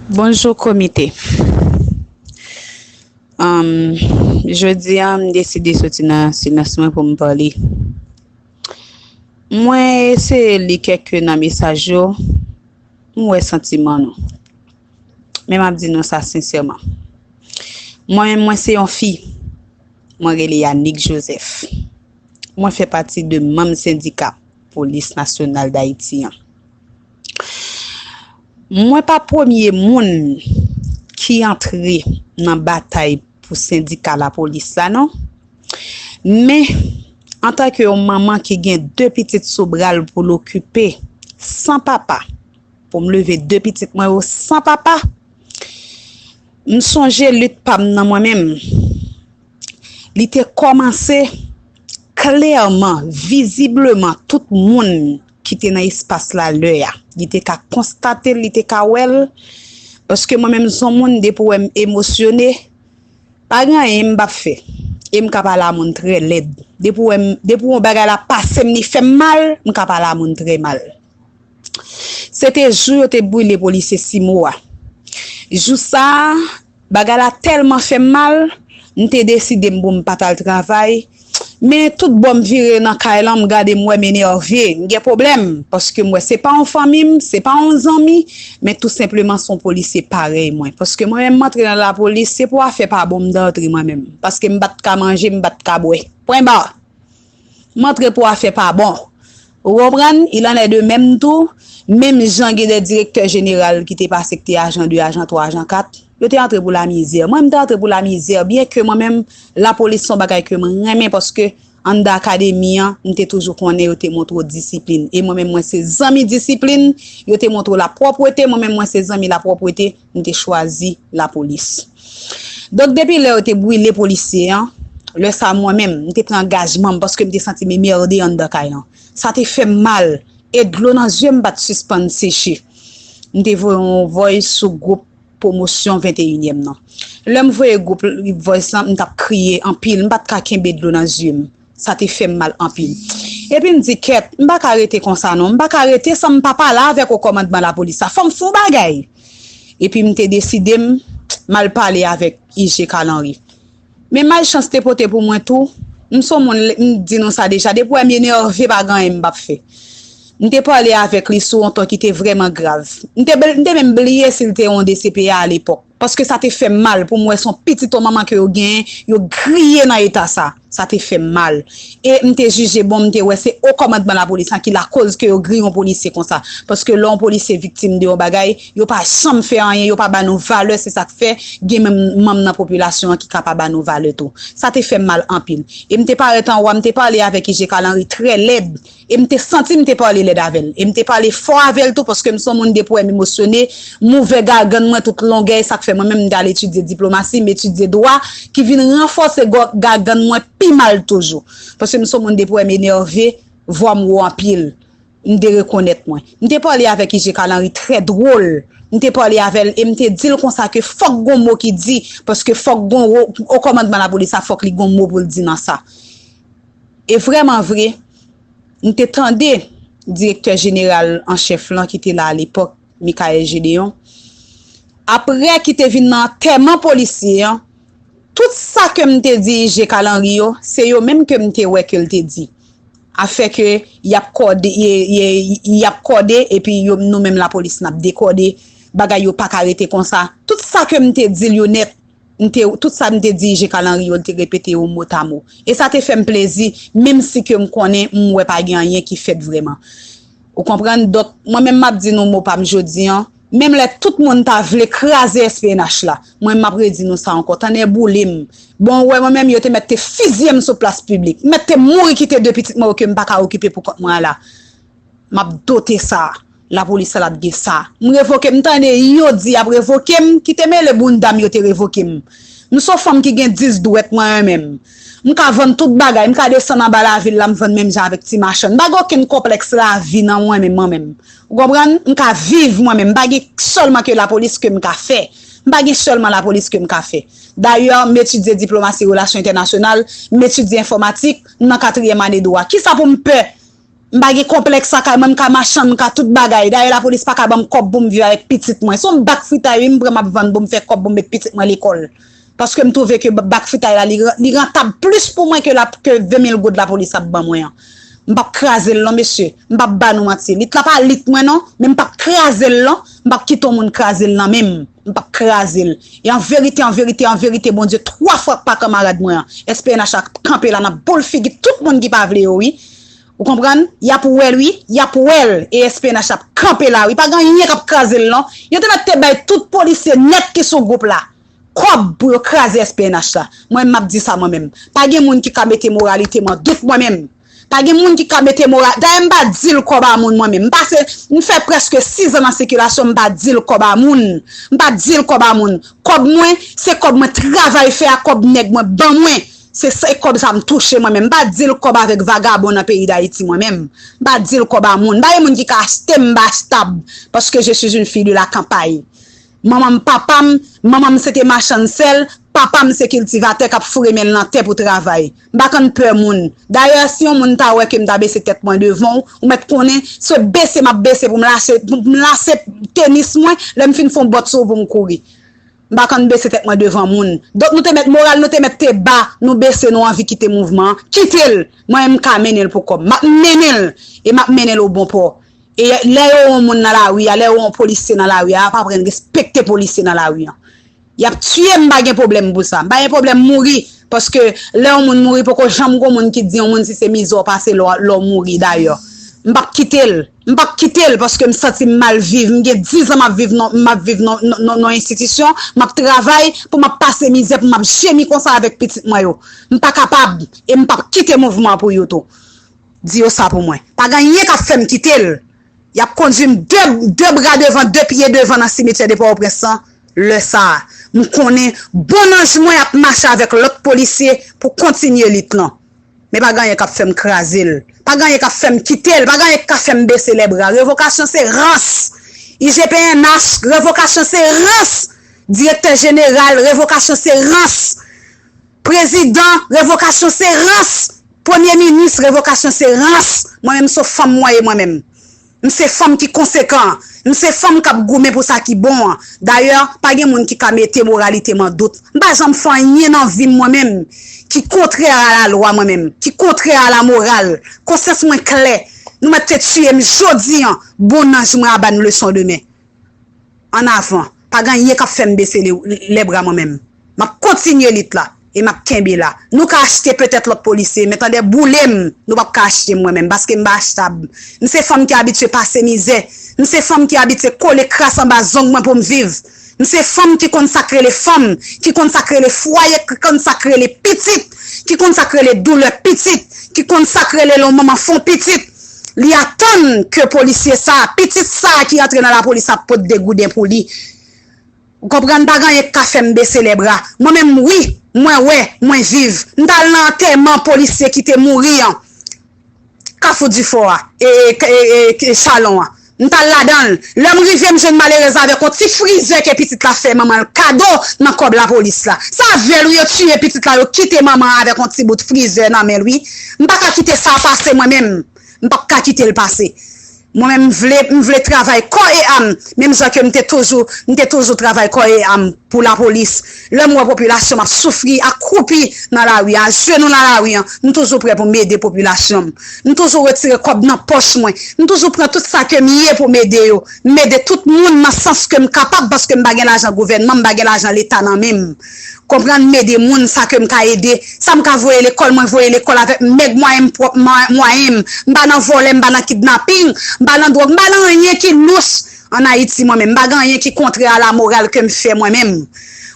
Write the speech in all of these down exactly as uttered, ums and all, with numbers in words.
Bonjou komite. Um, jodi a, m deside soti nan silans mwen pou m pale. Mwen eseye li kèk nan mesaj yo, m wè santiman nou. Men m ap di nou sa sensèman. Mwen menm, mwen se yon fi. Mwen rele Yanick Joseph. Mwen fè pati de manm sendika Polis Nasyonal Dayiti an. Mwen pa premye moun ki antre nan batay pou sendika lapolis la, non. Men, antanke yon manman ki gen de pitit sou bra l pou l okipe, san papa, pou m leve de pitit mwen yo san papa, m sonje lit pa m nan mwen menm. Li te kòmanse klèman, vizibleman, tout moun ki te nan espas la lè a. Li te ka konstate l, li te ka wè l. Paske mwen menm, s on moun, depi w wè m emosyone, pa gen anyen m p ap fè. E m ka pale a moun trè lèd. Depi w wè m, depi yon bagay la pase m, li fè m mal, m ka pale a moun trè mal. Se te jou yo te brile polisye Simo a. Jou sa a, bagay la tèlman fè m mal, m te deside m pou m pa t al travay. Men tout bò m vire nan kay lan, m gade, m wè m enève, m gen pwoblèm, paske m wè se pa yon fanmi m, se pa yon zanmi, men tou senpleman s on polisye parèy mwen. Paske mwen menm, m antre nan lapolis, se pou afè pa bon m t antre mwen menm. Paske m pa t ka manje, m pa t ka bwè. Pwen ba. M antre pou afè pa bon. Ou konprann? Il en est de même tou. Menm jan gen de direktè jeneral ki te pase, ki te ajan de, ajan twa, ajan kat, yo te antre pou lamizè. Mwen, m te antre pou lamizè, byen ke mwen menm, lapolis se yon bagay ke mwen renmen, paske anndan akademi an, m te toujou konnen yo te montre w disiplin. E mwen menm, mwen se zanmi disiplin, yo te montre w lapwòpwete, mwen menm, mwen se zanmi lapwòpwete, m te chwazi lapolis. Donk, depi lè yo te brile polisye an, lè sa a mwen menm, m te pran angajman m paske m te santi m enmède anndan kay lan. Sa te fè m mal, e dlo nan zye m pa t sispann seche. M te voye yon voice sou gwoup pwomosyon venteyinyèm nan. Lè m voye gwoup voice lan, m t ap kriye anpil, m pa t ka kenbe dlo nan zye m. Sa te fè m mal anpil. Epi m di, kèt, m pa ka rete konsa non, m pa ka rete san m pa pale avèk wo kòmandman lapolis la. Fò m fè yon bagay. Epi m te deside m, m al pale avèk I G Kalanri. Men malchans te pote pou mwen tou, m s on moun, m di nou sa deja, depi w wè m enève, pa gen anyen m p ap fè. M te pale avèk li sou yon ton ki te vrèman grav. M te, m te menm bliye si l te yon D C P A alepòk. Paske sa te fè m mal pou m wè s on pitit yon manman ke yo genyen, yo griye nan eta sa. Sa te fè m mal. E m te jije bon, m te wè se wo kòmandman lapolis lan ki lakoz ke yo griye yon polisye konsa. Paske lè yon polisye viktim de yon bagay, yo pa janm fè anyen, yo pa ba nou valè, se sa k fè gen menm manm nan popilasyon an ki ka pa ba nou valè tou. Sa te fè m mal anpil. E m te parèt anwo a, m te pale avèk I G Kalanri trè lèd. E m te santi m te pale lèd avè l. E m te pale fò avè l tou, paske m s on moun depi w wè m emosyone, m ouvè gagann mwen tout longè, e sa k fè mwen menm m t al etidye diplomasi, m etidye dwa, ki vin ranfòse gò-, gagann mwen pi mal toujou. Paske m s on moun depi w wè m enève, vwa m wo anpil. M derekonèt mwen. M te pale avèk I G Kalanri trè dwòl. M te pale avè l e m te di l konsa ke fòk gon mo ki di, paske fòk gon wo-, wo kòmandman lapolis la, fòk li gon mo pou l di nan sa. E vrèman vre, m te tande direktè jeneral an chèf lan ki te la alepòk, Michaël Gédéon, apre ki te vin nan antèman polisye an, tout sa ke m te di I G Kalanri yo, se yo menm ke m te wè ke l te di. Afè ke y ap kòde, y, y, y ap kòde, epi yo, nou menm lapolis n ap dekòde, bagay yo pa ka rete konsa. Tout sa ke m te di l yo nèt, m te, tout sa m te di I G Kalanri yo, l te repete yo motamo. E sa te fè m plezi, menm si ke m konnen, m wè pa gen anyen ki fèt vrèman. Ou konprann? Donk, mwen menm m ap di nou mo pa m jodi an, menm lè tout moun ta vle kraze S P N H la, mwen m ap redi nou sa ankò, tonnè boule m. Bon, ou wè mwen menm, yo te mèt te fizye m sou plas piblik. M mèt te mouri kite de pitit mwen yo ke m pa ka okipe pou kont mwen an la. M ap dote sa. Lapolis la ap gen sa. M revoke, m tande yo di y ap revoke m, kite mele bounda m yo te revoke m. M s on fanm ki gen dis dwèt mwen menm. M ka vann tout bagay, m ka desann anba lavil la, m vann menm jan avèk ti machann. M pa gen okenn konplèks lavi nan mwen menm, mwen menm. Ou konprann? M ka viv mwen menm. M pa gen sèlman ke lapolis ke m ka fè. M pa gen sèlman lapolis ke m ka fè. Dayè, m etidye diplomasi relasyon entènasyonal, m etidye enfòmatik, m nan katriyèm ane dwa. Kisa pou m pè? M pa gen konplèks lakay mwen, m ka machann, m ka tout bagay. Dayè lapolis pa ka ban m kòb pou m viv avèk pitit mwen. Se yon bak fritay wi m pran m ap vann pou m fè kòb pou m met pitit mwen lekòl. Paske m twouve ke bak fritay la li, li rantab plis pou mwen ke, la, ke ven mil goud lapolis ap ban mwen an. M p ap kraze l non mesye. M p ap ba nou manti. Lit la pa lit mwen non, men m p ap kraze l non. M p ap kite yon moun kraze l nan men m. M p ap kraze l. E an verite, an verite, an verite, Bondye twa fwa pa kanmarad mwen an. S P N H la kanpe la nan boul figi tout moun ki pa vle yo wi. Ou konprann? Y ap wè l wi, y ap wè l. E S P N H ap kanpe la wi. Pa gen anyen k ap kraze l non. Yo te mèt te bay tout polisye nèt ki sou gwoup la kòb pou yo kraze S P N H la. Mwen menm m ap di sa mwen menm. Pa gen moun ki ka mete moralite m an dout mwen menm. Pa gen moun ki ka mete moral. Dayè m pa di l kòb a moun mwen menm. M pase, m fè prèske sis an nan sikilasyon, m pa di l kòb a moun. M pa di l kòb a moun. Kòb mwen, se kòb mwen travay fè a, kòb nèg mwen ban mwen. Se, se kòb sa m touche mwen menm. M pa di l kòb avèk vagabon nan peyi Dayiti mwen menm. M pa di l kòb a moun. M pa gen moun ki ka achte m, m pa achtab. Paske je suis une fille de la campagne. Manman m, papa m, manman m se te machann sèl, papa m se kiltivatè k ap foure men l nan tè pou travay. M pa konn pè moun. Dayè, si yon moun ta wè ke m ta bese tèt mwen devan w, ou mèt konnen, se bese m ap bese pou m lase, pou m lase tenis mwen, lè m fin fè yon bòt sou ou pou m kouri. M pa konn bese tèt mwen devan moun. Donk nou te mèt moral, nou te mèt te ba, nou bese, nou anvi kite mouvman an. Kite l! Mwen menm m ka mennen l pou kòb. M ap mennen l! E m ap mennen l o bon pò. E lè yo wè yon moun nan lari a, lè yo wè yon polisye nan lari a, y ap aprann respekte polisye nan lari an. Y ap tiye m, m pa gen pwoblèm pou sa. M pa gen pwoblèm mouri, paske lè yon moun mouri, poko janm gon moun ki di yon moun si se mizè w pase lè w, lè w mouri dayè. M p ap kite l. M p ap kite l paske m santi m mal viv. M gen diz an m ap viv nan, m ap viv nan, nan, nan, nan enstitisyon, m ap travay pou m ap pase mizè, pou m ap jemi konsa avèk pitit mwen yo. M pa kapab e m p ap kite mouvman an pou yo tou. Di yo sa pou mwen. Pa gen anyen k ap fè m kite l. Y ap kondui m de, de bra devan, de pye devan nan simetyè de Pòtoprens lan, lè sa a. M konnen bon anj mwen ap mache avèk lòt polisye pou kontinye lit lan. Men pa gen anyen k ap fè m kraze l. Pa gen anyen k ap fè m kite l. Pa gen anyen k ka fè m bese lèbra. Revokasyon se rans. I G P N H, revokasyon se rans. Direktè jeneral, revokasyon se rans. Prezidan, revokasyon se rans. Premye minis, revokasyon se rans. Mwen menm se yon fanm mwen ye mwen menm. M se fanm ki konsekan. M se fanm k ap goumen pou sa ki bon an. Dayè, pa gen moun ki ka mete moralite m an dout. M pa janm fè anyen nan vi m mwen menm ki kontrè a lalwa mwen menm, ki kontrè a lamoral. Konsyans mwen klè. Nou mèt te tiye m jodi an, bon anj mwen ap ba n leson demen. Annavan. Pa gen anyen k ap fè m bese lèbra mwen menm. M ap kontinye lit la. E m ap kenbe la. Nou ka achte petèt lòt polisye, men tande boule m, nou p ap ka achte m mwen menm, paske m pa achtab. M se fanm ki abitye pase mizè. M se fanm ki abitye kole kras anba zong mwen pou m viv. M se fanm ki konn sa k rele fanm, ki konn sa k rele fwaye, ki konn sa k rele pitit, ki konn sa k rele doulè pitit, ki konn sa k rele lè yon manman fè yon pitit. Li atann ke polisye sa a, pitit sa a ki antre nan lapolis ap pot de gouden pou li. Ou konprann, pa gen anyen k ka fè m bese lèbra. Mwen menm wi, mwen wè, mwen viv. M t al nan antèman polisye ki te mouri an. Kafou Difò a, e, e, e, e, e Chalon an. M t al ladan l. Lè m rive, m jwenn malerèz la avèk yon ti frizè ke pitit la fè manman l kado nan kòb lapolis la. Sa avè l wi yo tiye pitit la, yo kite manman an avèk yon ti bout frizè nan men l wi. M pa ka kite sa pase mwen menm. M p ap ka kite l pase. Mwen menm m vle, m vle travay kò e am, menm jan ke m te toujou, m te toujou travay kò e am pou lapolis. Lè m wè popilasyon m ap soufri, akroupi nan lari a, ajenou nan lari an, m toujou prè pou m ede popilasyon m. M toujou retire kòb nan pòch mwen. M toujou pran tout sa ke m ye pou m ede yo. M ede tout moun nan sans ke m kapab paske m pa gen lajan gouvènman, m pa gen lajan leta nan men m. Konprann, m ede moun sa ke m ka ede. Sa m ka voye lekòl, mwen voye lekòl avèk mèg mwayen m, pwòp mwa-, mwayen m. M pa nan vòlè, m pa nan kidnaping, m pa nan dwòg, m pa nan anyen ki lous ann Ayiti mwen menm. M pa gen anyen ki kontrè a lamoral ke m fè mwen menm.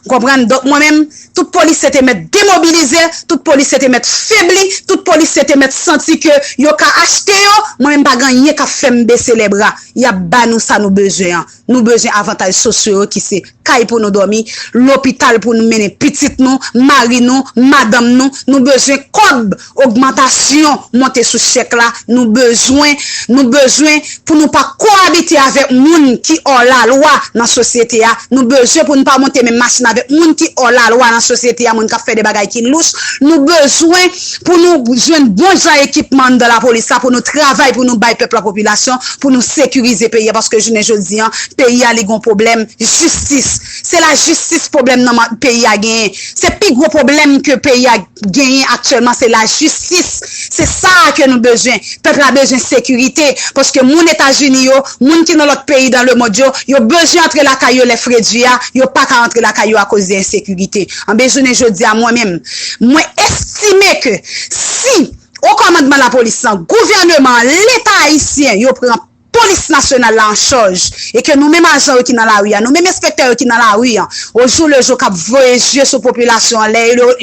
Konprann? Donk mwen menm, tout polisye te mèt demobilize, tout polisye te mèt febli, tout polisye te mèt santi ke yo ka achte yo. Mwen menm pa gen anyen k ap fè m bese lèbra. Y ap ba nou sa nou bezwen an. Nou bezwen avantaj sosyo yo ki se kay pou nou dòmi, lopital pou nou mennen pitit nou, mari nou, madanm nou. Nou bezwen kòb, ogmantasyon, monte sou chèk la. Nou bezwen, nou bezwen pou nou pa koabite avèk moun ki òlalwa nan sosyete a. Nou bezwen pou nou pa monte menm machin avèk moun ki hors la loi nan sosyete a, moun k ap fè de bagay ki louch. Nou bezwen pou nou jwenn bon jan ekipman anndan lapolis la, pou nou travay, pou nou bay pèp la popilasyon, pou nou sekirize peyi a, paske jounen jodi a, peyi a li gon pwoblèm jistis. Se lajistis pwoblèm nan ma- peyi a genyen. Se pi gwo pwoblèm ke peyi a genyen aktyèlman, se lajistis. Se sa a ke nou bezwen. Pèp la bezwen sekirite. Paske moun Etazini yo, moun ki nan lòt peyi dans le monde yo, yo bezwen antre lakay yo lè fredi a, yo pa ka antre lakay yo akoz de ensekirite. Anben, jounen jodi a, mwen menm, mwen estime ke si o kòmandman lapolis lan, gouvèneman an, Leta ayisyen, yo pran polis nasyonal la an chaj, e ke nou menm ajan yo ki nan lari a, nou menm enspektè yo ki nan lari a, o jou le jou k ap voye je sou popilasyon an, lè,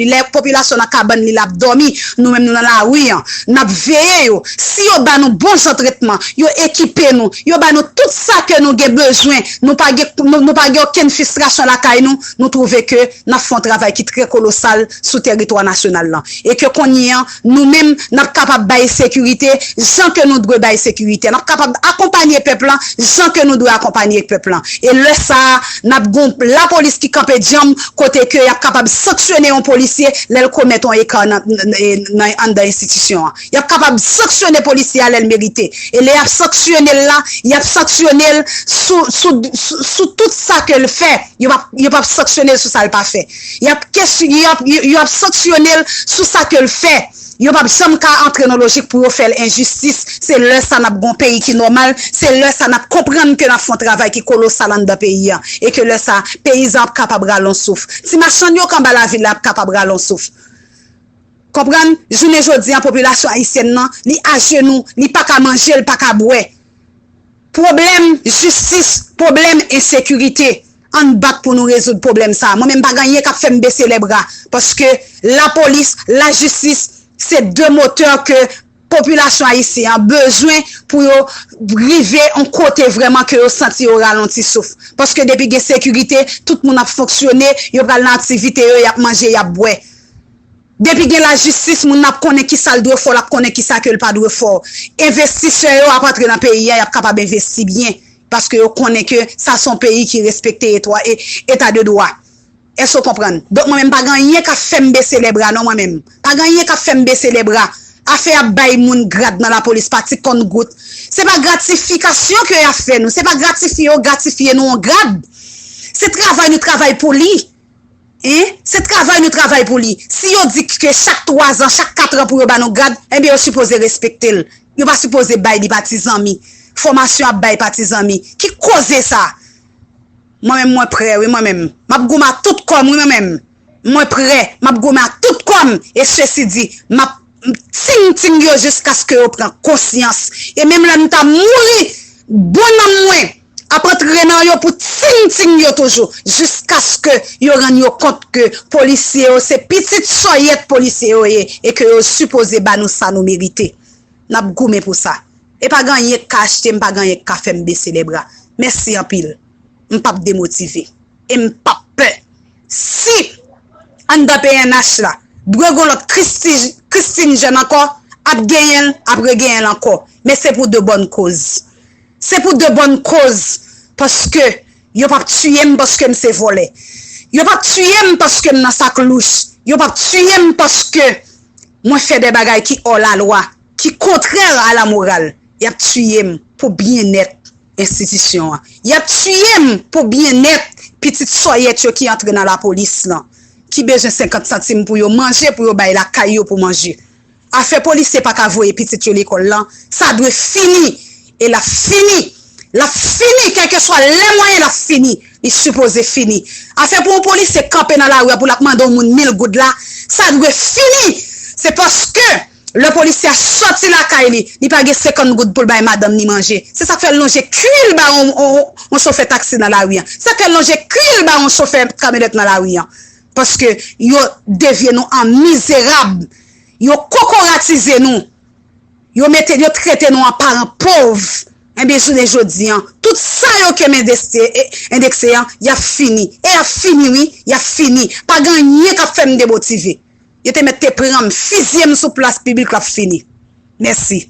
lè popilasyon nan kabann li l ap dòmi, nou menm nou nan lari a, n ap veye yo. Si yo ba nou bon jan tretman, yo ekipe nou, yo ba nou tout sa ke nou gen bezwen, nou pa gen, nou, nou pa gen okenn fristrasyon lakay nou, nou twouve ke n ap fè yon travay ki trè kolosal sou tèritwa nasyonal lan. E ke kounye a, nou menm, n ap kapab bay sekirite jan ke nou dwe bay sekirite. N ap kapab akonpanye pèp lan jan ke nou dwe akonpanye pèp lan. E lè sa a, n ap gon lapolis ki kanpe djanm kote ke y ap kapab sanksyone yon polisye lè l komèt yon eka nan, nan, nan, anndan enstitisyon an. Y ap kapab sanksyone polisye a lè l merite. E lè y ap sanksyone l la, y ap sanksyone l sou, sou, sou, sou tout sa ke l fè. Yo p ap, yo p ap sanksyone l sou sa l pa fè. Y ap kes-, y ap, yo, yo ap sanksyone l sou sa ke l fè. Yo p ap janm ka antre nan lojik pou yo fè l enjistis. Se lè sa n ap gon peyi ki nòmal. Se lè sa n ap konprann ke n ap fè yon travay ki kolosal anndan peyi a. E ke lè sa, peyizan ap kapab rale yon souf. Ti machann yo k anba lavil la ap kapab rale yon souf. Konprann? Jounen jodi a, popilasyon ayisyèn nan, li ajenou, li pa ka manje, li pa ka bwè. Pwoblèm jistis, pwoblèm ensekirite. Ann bat pou nou rezoud pwoblèm sa a. Mwen menm pa gen anyen k ap fè m bese lè bra. Paske lapolis, lajistis, se de motè ke popilasyon ayisyen an bezwen pou yo rive yon kote vrèman ke yo santi yo rale yon ti souf. Paske depi gen sekirite, tout moun ap fonksyone, yo pral nan aktivite yo, y ap manje, y ap bwè. Depi gen lajistis, moun nan ap konnen kisa l dwe fè, l ap konnen kisa ke l pa dwe fè. Envestisè yo ap antre nan peyi a, y ap kapab envesti byen. Paske yo konnen ke sa se yon peyi ki respekte etwa-, e-, eta de dwa. Èske w konprann? Donk, mwen menm, pa gen anyen k ap fè m bese lè bra, non, mwen menm. Pa gen anyen k ap fè m bese lè bra. Afè ap bay moun grad nan lapolis pa ti konn gout. Se pa gratifikasyon ke y ap fè nou. Se pa gratifye yo gratifye nou yon grad. Se travay nou travay pou li. Hein? Se travay nou travay pou li. Si yo di ke chak twa zan, chak kat an pou yo ba nou grad, enben yo sipoze respekte l. Yo pa sipoze bay li pa ti zanmi. Fòmasyon ap bay pa ti zanmi. Ki koze sa? Mwen menm mwen prè wi mwen menm. M ap goumen ak tout kò m wi mwen menm. Mwen prè. M ap goumen ak tout kò m. E sesi di, m ap ting ting yo jiskaske yo pran konsyans. E menm lè m ta mouri, bon nanm mwen ap antre nan yo pou ting ting yo toujou. Jiskaske yo rann yo kont ke polisye yo se pitit sòyèt polisye yo ye e ke yo sipoze ba nou sa nou merite. N ap goumen pou sa. E pa gen anyen k ka achte m, pa gen anyen k ka fè m bese lè bra. Mèsi anpil. M p ap demotive. E m p ap pè. Si anndan P N H la, dwe gen lòt Christi-, Christine Jeune ankò, ap genyen l, ap regenyen l ankò. Men se pou de bòn koz. Se pou de bòn koz. Paske yo p ap tiye m paske m se vòlè. Yo p ap tiye m paske m nan sak louch. Yo p ap tiye m paske mwen fè de bagay ki hors la loi, ki kontrè a la moral. Y ap tiye m pou byennèt enstitisyon an. Y ap tiye m pou byennèt pitit sòyèt yo ki antre nan lapolis lan, ki bezwen senkant santim pou yo manje, pou yo bay lakay yo pou manje. Afè polisye pa ka voye pitit yo lekòl lan, sa dwe fini. E l ap fini. L ap fini, kèlkeswa lè mwayen l ap fini. Li sipoze fini. Afè pou yon polisye kanpe nan lari a pou l ap mande yon moun mil goud la, sa dwe fini. Se paske lè polisye a sòti lakay li, li pa gen senkant goud pou l bay madanm ni manje. Se sa k fè l lonje kwi l ba yon, yon, yon chofè taksi nan lari a. Se sa k fè l lonje kwi l ba yon chofè kamyonèt nan lari a. Paske yo devye nou an mizerab. Yo kokoratize nou. Yo mete, yo trete nou an paran pòv. Enben, jounen jodi an, tout sa yo ke m endekse, e, endekse an, y ap fini. E y ap fini, wi, y ap fini. Pa gen anyen k ap fè m demotive. Yo te mèt te pran m, fizye m sou plas piblik, l ap fini. Mèsi.